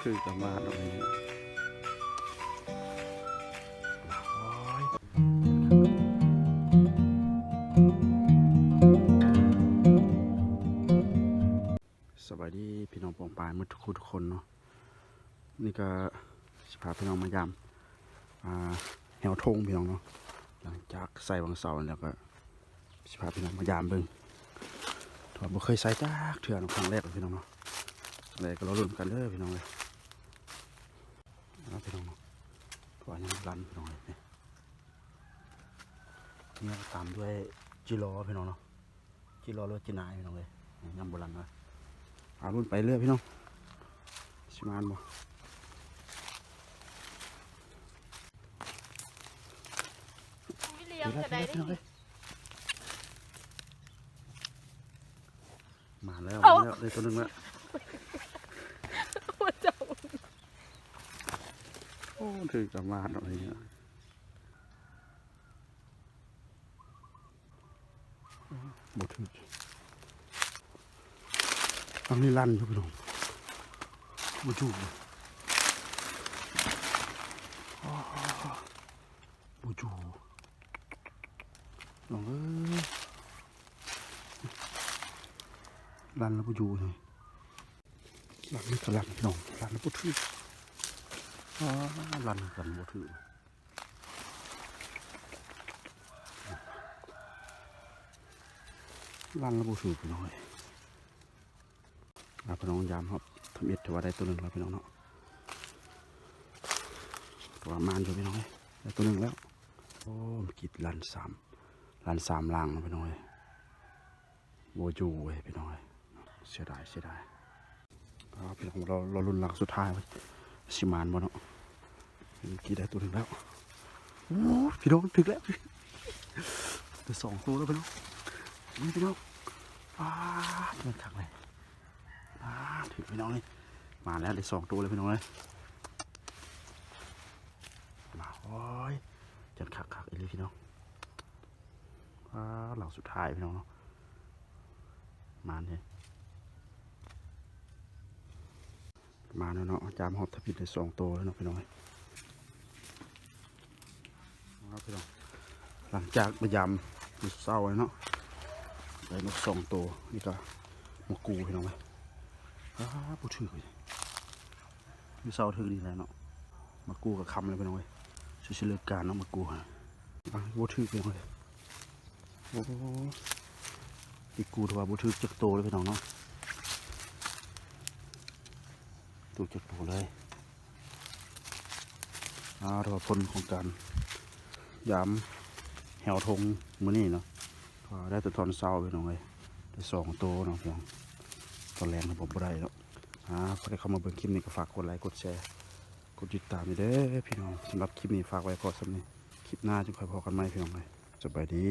ຄືກະມາດອກນີ້. ສະບາຍດີພີ່ນ້ອງປ້ອງປາຍໝົດທຸກຜູ້ທຸກຄົນເນາະ. ນີ້ກະຊິພາພີ່ນ້ອງມາຢາມ ອ່າ ແຮ້ວທົງພີ່ນ້ອງເນາະ. ຫຼັງຈາກໃສ່ວັງເສົາແລ້ວກະ ຊິພາພີ່ນ້ອງມາຢາມເບິ່ງ ເພາະວ່າບໍ່ເຄີຍໃສ່ຈັກເທື່ອເນາະ ຄັ້ງແລກເລີຍພີ່ນ້ອງເນາະ. ຈັ່ງໃດກໍລໍລຸ້ນກັນເດີພີ່ນ້ອງເອີຍ ເນາະພີ່ນ້ອງເນາະ. ເພາະວ່າຍັງບໍ່ລັນພີ່ນ້ອງເອີຍ. ນີ້ ນີ້ຕາມດ້ວຍຈີລໍພີ່ນ້ອງເນາະ ຈີລໍ ຫຼືວ່າຈີນາຍພີ່ນ້ອງເອີຍ ຍັງບໍ່ລັນເນາະ. ເອົາລຸ້ນໄປເລື້ອຍພີ່ນ້ອງ ຊິມານບໍ່. ມາແລ້ວ ມາແລ້ວ ໄດ້ຕົວໜຶ່ງແລ້ວ. ໂອ້ ຖືກກະມາດເນາະ ນີ້ ບໍ່ຖືກ. ທາງນີ້ລັນຢູ່ພີ່ນ້ອງ ບໍ່ຢູ່ ບໍ່ຢູ່ພີ່ນ້ອງເອີຍ. ລັນແລ້ວບໍ່ຢູ່ນີ້ ລັນນີ້ກະລັນພີ່ນ້ອງ ລັນແລ້ວບໍ່ຖືກ. ອ່າ ລັນກັນບໍ່ຖືກ ລັນແລ້ວບໍ່ຖືກພີ່ນ້ອງເອີຍ. ອ່າ ພີ່ນ້ອງ ຍາມຮອບທຳອິດ ຖືວ່າໄດ້ຕົວໜຶ່ງແລ້ວພີ່ນ້ອງເນາະ. ຖືວ່າມານຢູ່ພີ່ນ້ອງເອີຍ ໄດ້ຕົວໜຶ່ງແລ້ວ. ໂອ້ ມັນກິດລັນສາມ ລັນສາມຫຼັງເນາະພີ່ນ້ອງເອີຍ. ບໍ່ຢູ່ເວີຍພີ່ນ້ອງເອີຍ ເສຍດາຍ ເສຍດາຍ. ອ່າ ພີ່ນ້ອງ ລໍ ລໍລຸ້ນຫຼັງສຸດທ້າຍ ຊິມານບໍ່ເນາະ. ເມື່ອກີ້ໄດ້ຕົວໜຶ່ງແລ້ວ. ໂອ້ ພີ່ນ້ອງ ຖືກແລ້ວ ໄດ້ສອງໂຕແລ້ວພີ່ນ້ອງ. ນີ້ພີ່ນ້ອງ ອ່າ ແມ່ນຄັກເລີຍ. ອ່າ ຖືກພີ່ນ້ອງເອີຍ ມາແລ້ວ ໄດ້ສອງໂຕແລ້ວພີ່ນ້ອງເອີຍ. ມາ ໂອ້ຍ ຈັນຄັກໆ ອີ່ຫຼີພີ່ນ້ອງ. ອ່າ ຫຼັງສຸດທ້າຍພີ່ນ້ອງເນາະ ມານເດ້ ມາແລ້ວເນາະ. ຍາມຮອບທຳອິດໄດ້ສອງໂຕແລ້ວເນາະພີ່ນ້ອງເອີຍ. ເອົາພີ່ນ້ອງ ຫຼັງຈາກໄປຢາມມື້ເຊົ້າແລ້ວເນາະ ໄດ້ນົກສອງໂຕ ນີ້ກະໝາກກູ່ພີ່ນ້ອງເອີຍ. ອ້າ ບໍ່ຖືກເລີຍ ມື້ເຊົ້າຖືກນີ້ແຫຼະເນາະ. ໝາກກູ່ກະຄ່ຳແລ້ວພີ່ນ້ອງເອີຍ ຊິ ຊິເລີກການເນາະ ໝາກກູ່. ອ່າ ບໍ່ຖືກພີ່ນ້ອງເອີຍ. ໂອ້ ອີກກູ່ຖືວ່າບໍ່ຖືກຈັກໂຕເລີຍພີ່ນ້ອງເນາະ ຖືກຈັກໂຕເລີຍ. ອ່າ ຖືວ່າຜົນຂອງການຢາມແຮ້ວທົງມື້ນີ້ເນາະ ຖືວ່າໄດ້ແຕ່ຕອນເຊົ້າພີ່ນ້ອງເອີຍ ໄດ້ສອງໂຕເນາະພີ່ນ້ອງ. ຕອນແລງນີ້ບໍ່ໄດ້ເນາະ. ອ່າ ຜູ້ໃດເຂົ້າມາເບິ່ງຄລິບນີ້ກະຝາກກົດໄລ ກົດແຊ ກົດຕິດຕາມເດີພີ່ນ້ອງ. ສຳລັບຄລິບນີ້ຝາກໄວ້ພໍສ່ຳນີ້ ຄລິບໜ້າຈຶ່ງຄ່ອຍພໍ້ກັນໃໝ່ພີ່ນ້ອງເອີຍ. ສະບາຍດີ.